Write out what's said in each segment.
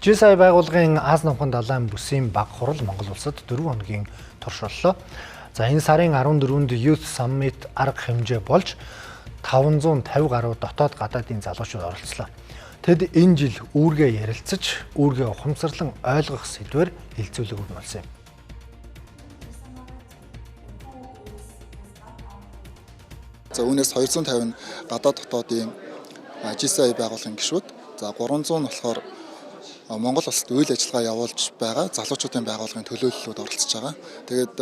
GSI байгууллагын Ази Номхон далайн бүсийн баг хурал Монгол улсад 4 хоногийн турш боллоо. За, энэ сарын 14-нд Youth Summit арга хэмжээ болж 550 гаруй дотоод гадаадын залуучууд оролцлоо. Тэд энэ жил үүргээ ярилцаж, үүргээ ухамсарлан ойлгох сэдвээр хэлцүүлэг өрнүүлсэн юм. За, үүнээс 250 нь гадаад дотоодын GCI байгууллагын гишүүд, за 300 нь болохоор Монгол улсад үйл ажиллагаа явуулж байгаа залуучуудын байгууллагын төлөөллүүд оролцож байгаа. Тэгээд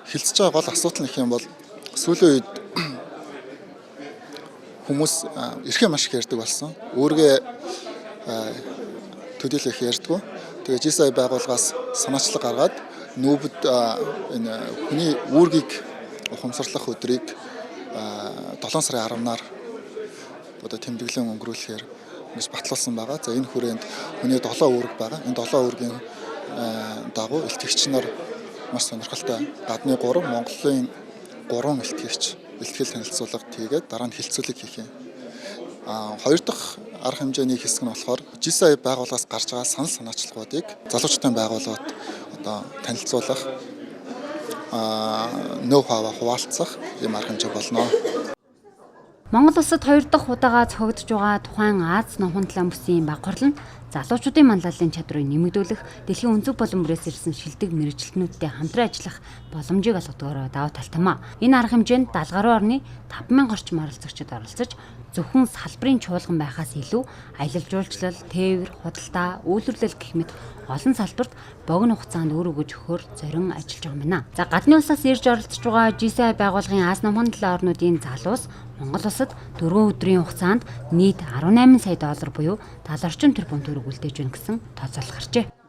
хэлцэж байгаа гол асуудал нь гэх юм бол сүүлийн үед хүмүүс эрхээ маш их ярьдаг болсон. Үүргээ төдийлөн их ярьдаггүй. Тэгээд GCI байгууллагаас санаачлаг гаргаад нүүбэд энэ хүний үүргийг ухамсарлах өдрийг 7 сарын 10-наар одоо тэмдэглэн өнгөрүүлэхээр ингэж батлуулсан байгаа. За, энэ хүрээнд хүний 7 үүрэг байгаа. Энэ 7 үүргийн дагуу илтгэгч нар маш сонирхолтой гадны 3, Монголын 3 илтгэгч илтгэл танилцуулга хийгээд дараа нь хэлцүүлэг хийх юм. Хоёр дахь арга хэмжээний хэсэг нь болохоор GCI байгууллагаас гарч байгаа санал санаачлагуудыг залуучуудын байгууллагад одоо танилцуулах, ноу хав хуваалцах юм арга хэмжээ болно. Монгол улсад хоёр дахь удаага зохиогдож байгаа тухайн Ази Номхон далайн бүсийн баг хурал нь залуучуудын манлайллын чадварыг нэмэгдүүлэх, дэлхийн өнцөг булан бүрээс ирсэн шилдэг мэргэжилтнүүдтэй хамтран ажиллах боломжийг олгодгоороо давуу талтай юм. Энэ арга хэмжээнд 70 гаруй орны 5000 орчим оролцогчид оролцож, зөвхөн салбарын чуулган байхаас илүү аялал жуулчлал, тээвэр, худалдаа, үйлдвэрлэл гэх мэт олон салбарт богино хугацаанд үр өгөж өгөхөөр зорин ажиллаж байгаа юм байна. За, гадны улсаас ирж оролцож байгаа GCI байгууллагын Ази Номхон далайн орнуудын залуус Монгол улсад 4 өдрийн хугацаанд нийт 18 сая доллар буюу 70 орчим тэрбум төгрөг үлдээж байна гэсэн тооцоолол гарчээ.